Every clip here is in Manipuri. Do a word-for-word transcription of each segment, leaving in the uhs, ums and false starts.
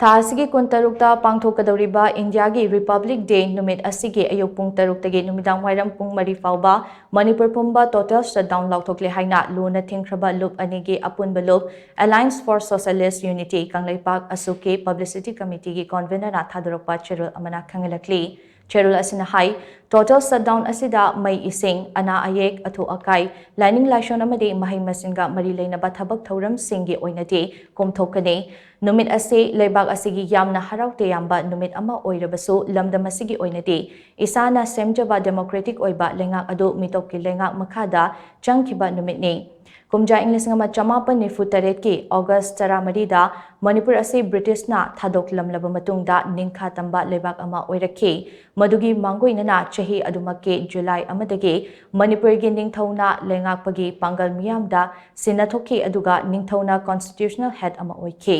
ꯊꯥ ꯑꯁꯤꯒꯤ ꯀꯨꯟꯇꯔꯨꯛꯇ ꯄꯥꯡꯊꯣꯛꯀꯗꯧꯔꯤꯕ ꯏꯟꯗꯤꯌꯥꯒꯤ ꯔꯤꯄꯕ꯭ꯂꯤꯛ ꯗꯦ ꯅꯨꯃꯤꯠ ꯑꯁꯤꯒꯤ ꯑꯌꯨꯛ ꯄꯨꯡ ꯇꯔꯨꯛꯇꯒꯤ ꯅꯨꯃꯤꯗꯥꯡ ꯋꯥꯏꯔꯝ ꯄꯨꯡ ꯃꯔꯤ ꯐꯥꯎꯕ ꯃꯅꯤꯄꯨꯔ ꯄꯨꯝꯕ ꯇꯣꯇꯦꯜ ꯁꯠꯗꯥꯎꯟ ꯂꯥꯎꯊꯣꯛꯂꯦ ꯍꯥꯏꯅ ꯂꯨꯅ ꯊꯤꯡꯈ꯭ꯔꯕ ꯂꯨꯞ ꯑꯅꯤꯒꯤ ꯑꯄꯨꯟꯕ ꯂꯨꯞ Alliance for Socialist Unity Kangleipak ꯑꯁꯨꯛꯀꯤ ꯄꯕ꯭ꯂꯤꯁꯤꯇꯤ ꯀꯃꯤꯇꯤꯒꯤ ꯀꯣꯟꯚꯦꯅꯔꯅ ꯊꯥꯗꯣꯔꯛꯄ ꯆꯦꯔꯣꯜ ꯑꯃꯅ ꯈꯪꯍꯜꯂꯛꯂꯤ꯫ ꯆꯦꯔꯣꯜ ꯑꯁꯤꯅ ꯍꯥꯏ, ꯇꯣꯇꯦꯜ ꯁꯠꯗꯥꯎꯟ ꯑꯁꯤꯗ ꯃꯩ ꯏꯁꯤꯡ, ꯑꯅꯥ ꯑꯌꯦꯛ, ꯑꯊꯨ ꯑꯀꯥꯏ, ꯂꯥꯏꯅꯤꯡ ꯂꯥꯏꯁꯣꯟ ꯑꯃꯗꯤ ꯃꯍꯩ ꯃꯁꯤꯡꯒ ꯃꯔꯤ ꯂꯩꯅꯕ ꯊꯕꯛ ꯊꯧꯔꯝꯁꯤꯡꯒꯤ ꯑꯣꯏꯅꯗꯤ ꯀꯣꯝꯊꯣꯛꯀꯅꯤ꯫ ꯅꯨꯃꯤꯠ ꯑꯁꯤ ꯂꯩꯕꯥꯛ ꯑꯁꯤꯒꯤ ꯌꯥꯝꯅ ꯍꯔꯥꯎ ꯇꯌꯥꯝꯕ ꯅꯨꯃꯤꯠ ꯑꯃ ꯑꯣꯏꯔꯕꯁꯨ, ꯂꯝꯗꯝ ꯑꯁꯤꯒꯤ ꯑꯣꯏꯅꯗꯤ ꯏꯁꯥꯅ ꯁꯦꯝꯖꯕ ꯗꯦꯃꯣꯀ꯭ꯔꯦꯇꯤꯛ ꯑꯣꯏꯕ ꯂꯩꯉꯥꯛ ꯑꯗꯨ ꯃꯤꯇꯣꯞꯀꯤ ꯂꯩꯉꯥꯛ ꯃꯈꯥꯗ ꯆꯪꯈꯤꯕ ꯅꯨꯃꯤꯠꯅꯤ꯫ ꯀꯨꯝꯖꯥ ꯏꯪ ꯂꯤꯁꯤꯡ ꯑꯃ ꯆꯃꯥꯄꯟ ꯅꯤꯐꯨ ꯇꯔꯦꯠꯀꯤ ꯑꯣꯒꯁ ꯇꯔꯥꯃꯔꯤꯗ ꯃꯅꯤꯄꯨꯔ ꯑꯁꯤ ꯕ꯭ꯔꯤꯇꯤꯁꯅ ꯊꯥꯗꯣꯛꯂꯝꯂꯕ ꯃꯇꯨꯡꯗ ꯅꯤꯡꯈꯥ ꯇꯝꯕ ꯂꯩꯕꯥꯛ ꯑꯃ ꯑꯣꯏꯔꯛꯈꯤ꯫ ꯃꯗꯨꯒꯤ ꯃꯥꯡꯒꯣꯏꯅꯅ ꯆꯍꯤ ꯑꯗꯨꯃꯛꯀꯤ ꯖꯨꯂꯥꯏ ꯑꯃꯗꯒꯤ ꯃꯅꯤꯄꯨꯔꯒꯤ ꯅꯤꯡꯊꯧꯅ ꯂꯩꯉꯥꯛꯄꯒꯤ ꯄꯥꯡꯒꯜ ꯃꯤꯌꯥꯝꯗ ꯁꯤꯟꯅꯊꯣꯛꯈꯤ, ꯑꯗꯨꯒ ꯅꯤꯡꯊꯧꯅ constitutional head ꯑꯃ ꯑꯣꯏꯈꯤ꯫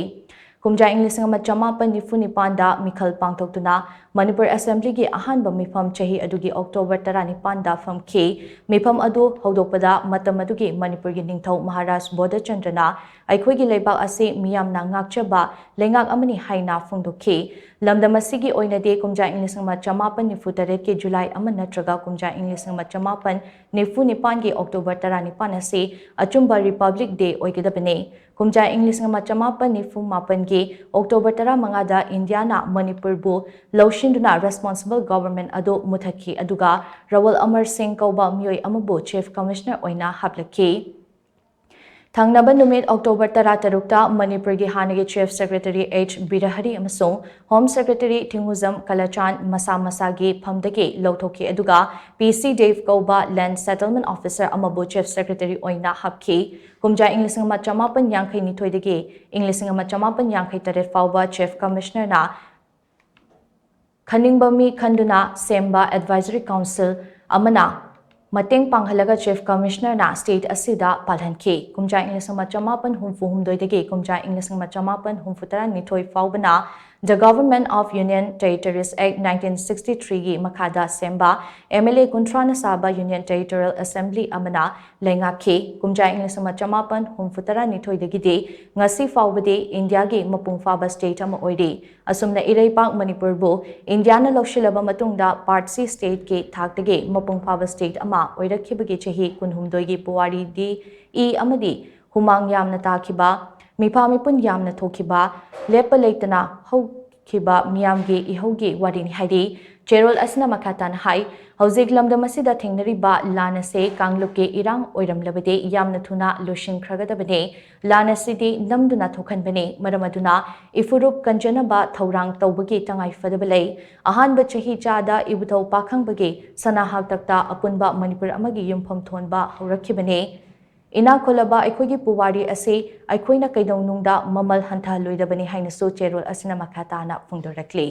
ꯀꯨꯝꯖꯥ ꯏꯪ ꯂꯤꯁꯤꯡ ꯑꯃ ꯆꯃꯥꯄꯟ ꯅꯤꯐꯨ ꯅꯤꯄꯥꯟꯗ ꯃꯤꯈꯜ ꯄꯥꯡꯊꯣꯛꯇꯨꯅ ꯃꯅꯤꯄꯨꯔ ꯑꯦꯁꯦꯝꯕ꯭ꯂꯤꯒꯤ ꯑꯍꯥꯟꯕ ꯃꯤꯐꯝ ꯆꯍꯤ ꯑꯗꯨꯒꯤ ꯑꯣꯛꯇꯣꯕꯔ ꯇꯔꯥꯅꯤꯄꯥꯟꯗ ꯐꯝꯈꯤ꯫ ꯃꯤꯐꯝ ꯑꯗꯨ ꯍꯧꯗꯣꯛꯄꯗ ꯃꯇꯝ ꯑꯗꯨꯒꯤ ꯃꯅꯤꯄꯨꯔꯒꯤ ꯅꯤꯡꯊꯧ ꯃꯍꯥꯔꯥꯖ ꯕꯣꯙꯆꯟꯗ꯭ꯔꯅ ꯑꯩꯈꯣꯏꯒꯤ ꯂꯩꯕꯥꯛ ꯑꯁꯤ ꯃꯤꯌꯥꯝꯅ ꯉꯥꯛꯆꯕ ꯂꯩꯉꯥꯛ ꯑꯃꯅꯤ ꯍꯥꯏꯅ ꯐꯣꯡꯗꯣꯛꯈꯤ꯫ ꯂꯝꯗꯝ ꯑꯁꯤꯒꯤ ꯑꯣꯏꯅꯗꯤ ꯀꯨꯝꯖꯥ ꯏꯪ ꯂꯤꯁꯤꯡ ꯑꯃ ꯆꯃꯥꯄꯟ ꯅꯤꯐꯨ ꯇꯔꯦꯠꯀꯤ ꯖꯨꯂꯥꯏ ꯑꯃ ꯅꯠꯇ꯭ꯔꯒ ꯀꯨꯝꯖꯥ ꯏꯪ ꯂꯤꯁꯤꯡ ꯑꯃ ꯆꯃꯥꯄꯟ ꯅꯤꯐꯨ ꯅꯤꯄꯥꯟꯒꯤ ꯑꯣꯛꯇꯣꯕꯔ ꯇꯔꯥꯅꯤꯄꯥꯟ ꯑꯁꯤ ꯑꯆꯨꯝꯕ ꯔꯤꯄꯕ꯭ꯂꯤꯛ ꯗꯦ ꯑꯣꯏꯒꯗꯕꯅꯤ꯫ ꯀꯨꯝꯖꯥ ꯏꯪ ꯂꯤꯁꯤꯡ ꯑꯃ ꯆꯃꯥꯄꯟ ꯅꯤꯐꯨ ꯃꯥꯄꯟꯒꯤ ꯑꯣꯛꯇꯣꯕꯔ ꯇꯔꯥꯃꯉꯥꯗ ꯏꯟꯗꯤꯌꯥꯅ ꯃꯅꯤꯄꯨꯔꯕꯨ ꯂꯧꯁꯤꯟꯗꯨꯅ ꯔꯦꯁꯄꯣꯟꯁꯤꯕꯜ ꯒꯣꯚꯔꯟꯃꯦꯟꯠ ꯑꯗꯨ ꯃꯨꯊꯠꯈꯤ, ꯑꯗꯨꯒ ꯔꯋꯜ ꯑꯃꯔ ꯁꯤꯡ ꯀꯧꯕ ꯃꯤꯑꯣꯏ ꯑꯃꯕꯨ ꯆꯤꯐ ꯀꯃꯤꯁꯅꯔ ꯑꯣꯏꯅ ꯍꯥꯞꯂꯛꯈꯤ꯫ ꯊꯪꯅꯕ ꯅꯨꯃꯤꯠ ꯑꯣꯛꯇꯣꯕꯔ ꯇꯔꯥꯇꯔꯨꯛꯇ ꯃꯅꯤꯄꯨꯔꯒꯤ ꯍꯥꯟꯅꯒꯤ ꯆꯤꯐ ꯁꯦꯀ꯭ꯔꯦꯇꯔꯤ ꯑꯩꯆ ꯕꯤꯔꯍꯔꯤ ꯑꯃꯁꯨꯡ ꯍꯣꯝ ꯁꯦꯀ꯭ꯔꯦꯇꯔꯤ ꯊꯤꯡꯉꯨꯖꯝ ꯀꯂꯆꯥꯟ ꯃꯁꯥ ꯃꯁꯥꯒꯤ ꯐꯝꯗꯒꯤ ꯂꯧꯊꯣꯛꯈꯤ, ꯑꯗꯨꯒ ꯄꯤ ꯁꯤ ꯗꯦꯕ ꯀꯧꯕ ꯂꯦꯟꯗ ꯁꯦꯇꯜꯃꯦꯟꯠ ꯑꯣꯐꯤꯁꯔ ꯑꯃꯕꯨ ꯆꯤꯐ ꯁꯦꯀ꯭ꯔꯦꯇꯔꯤ ꯑꯣꯏꯅ ꯍꯥꯞꯈꯤ꯫ ꯀꯨꯝꯖꯥ ꯏꯪ ꯂꯤꯁꯤꯡ ꯑꯃ ꯆꯃꯥꯄꯟ ꯌꯥꯡꯈꯩ ꯅꯤꯊꯣꯏꯗꯒꯤ ꯏꯪ ꯂꯤꯁꯤꯡ ꯑꯃ ꯆꯃꯥꯄꯟ ꯌꯥꯡꯈꯩ ꯇꯔꯦꯠ ꯐꯥꯎꯕ ꯆꯤꯐ ꯀꯃꯤꯁꯅꯔꯅ ꯈꯟꯅꯤꯡꯕ ꯃꯤ ꯈꯟꯗꯨꯅ ꯁꯦꯝꯕ ꯑꯦꯗꯚꯥꯏꯖꯔꯤ ꯀꯥꯎꯟꯁꯤꯜ ꯑꯃꯅ ꯃꯇꯦꯡ ꯄꯥꯡꯍꯜꯂꯒ ꯆꯤꯐ ꯀꯃꯤꯁꯅꯔꯅ ꯁ꯭ꯇꯦꯠ ꯑꯁꯤꯗ ꯄꯥꯜꯍꯟꯈꯤ꯫ ꯀꯨꯝꯖꯥ ꯏꯪ ꯂꯤꯁꯤꯡ ꯑꯃ ꯆꯃꯥꯄꯟ ꯍꯨꯝꯐꯨ ꯍꯨꯝꯗꯣꯏꯗꯒꯤ ꯀꯨꯝꯖꯥ ꯏꯪ ꯂꯤꯁꯤꯡ ꯑꯃ ꯆꯃꯥꯄꯟ ꯍꯨꯝꯐꯨ ꯇꯔꯥꯅꯤꯊꯣꯏ ꯐꯥꯎꯕꯅ The Government of Union Territories Act nineteen sixty-three ꯒꯤ ꯃꯈꯥꯗ ꯁꯦꯝꯕ M L A ꯀꯨꯟꯊ꯭ꯔꯥꯅ ꯁꯥꯕ Union Territorial Assembly ꯑꯃꯅ ꯂꯩꯉꯥꯛꯈꯤ꯫ ꯀꯨꯝꯖꯥ ꯏꯪ ꯂꯤꯁꯤꯡ ꯑꯃ ꯆꯃꯥꯄꯟ ꯍꯨꯝꯐꯨ ꯇꯔꯥꯅꯤꯊꯣꯏꯗꯒꯤꯗꯤ ꯉꯁꯤ ꯐꯥꯎꯕꯗꯤ ꯏꯟꯗꯤꯌꯥꯒꯤ ꯃꯄꯨꯡ ꯐꯥꯕ state ꯑꯃ ꯑꯣꯏꯔꯤ꯫ ꯑꯁꯨꯝꯅ ꯏꯔꯩꯄꯥꯛ ꯃꯅꯤꯄꯨꯔꯕꯨ ꯏꯟꯗꯤꯌꯥꯅ ꯂꯧꯁꯤꯜꯂꯕ ꯃꯇꯨꯡꯗ part C stateꯀꯤ ꯊꯥꯛꯇꯒꯤ ꯃꯄꯨꯡ ꯐꯥꯕ state ꯑꯃ ꯑꯣꯏꯔꯛꯈꯤꯕꯒꯤ ꯆꯍꯤ ꯀꯨꯟꯍꯨꯝꯗꯣꯏꯒꯤ ꯄꯨꯋꯥꯔꯤꯗꯤ ꯏ ꯑꯃꯗꯤ ꯍꯨꯃꯥꯡ ꯌꯥꯝꯅ ꯇꯥꯈꯤꯕ, ꯃꯤꯐꯥ ꯃꯤꯄꯨꯟ ꯌꯥꯝꯅ ꯊꯣꯛꯈꯤꯕ, ꯂꯦꯞꯄ ꯂꯩꯇꯅ ꯍꯧꯈꯤꯕ ꯃꯤꯌꯥꯝꯒꯤ ꯏꯍꯧꯒꯤ ꯋꯥꯔꯤꯅꯤ ꯍꯥꯏꯔꯤ꯫ ꯆꯦꯔꯣꯜ ꯑꯁꯤꯅ ꯃꯈꯥ ꯇꯥꯅ ꯍꯥꯏ, ꯍꯧꯖꯤꯛ ꯂꯝꯗꯝ ꯑꯁꯤꯗ ꯊꯦꯡꯅꯔꯤꯕ ꯂꯥꯟ ꯑꯁꯤ ꯀꯥꯡꯂꯨꯞꯀꯤ ꯏꯔꯥꯡ ꯑꯣꯏꯔꯝꯂꯕꯗꯤ ꯌꯥꯝꯅ ꯊꯨꯅ ꯂꯣꯏꯁꯤꯟꯈ꯭ꯔꯒꯗꯕꯅꯤ꯫ ꯂꯥꯟ ꯑꯁꯤꯗꯤ ꯅꯝꯗꯨꯅ ꯊꯣꯛꯍꯟꯕꯅꯤ꯫ ꯃꯔꯝ ꯑꯗꯨꯅ ꯏꯐꯨꯔꯨꯞ ꯀꯟꯖꯅꯕ ꯊꯧꯔꯥꯡ ꯇꯧꯕꯒꯤ ꯇꯉꯥꯏ ꯐꯗꯕ ꯂꯩ꯫ ꯑꯍꯥꯟꯕ ꯆꯍꯤ ꯆꯥꯗ ꯏꯕꯨꯙꯧ ꯄꯥꯈꯪꯕꯒꯤ ꯁꯅꯥ ꯍꯥꯛꯇꯛꯇ ꯑꯄꯨꯟꯕ ꯃꯅꯤꯄꯨꯔ ꯑꯃꯒꯤ ꯌꯨꯝꯐꯝ ꯊꯣꯟꯕ ꯍꯧꯔꯛꯈꯤꯕꯅꯤ꯫ ꯏꯅꯥꯛ ꯈꯨꯜꯂꯕ ꯑꯩꯈꯣꯏꯒꯤ ꯄꯨꯋꯥꯔꯤ ꯑꯁꯤ ꯑꯩꯈꯣꯏꯅ ꯀꯩꯗꯧꯅꯨꯡꯗ ꯃꯃꯜ ꯍꯟꯊꯍꯜꯂꯣꯏꯗꯕꯅꯤ ꯍꯥꯏꯅꯁꯨ ꯆꯦꯔꯣꯜ ꯑꯁꯤꯅ ꯃꯈꯥ ꯇꯥꯅ ꯐꯣꯡꯗꯣꯔꯛꯂꯤ꯫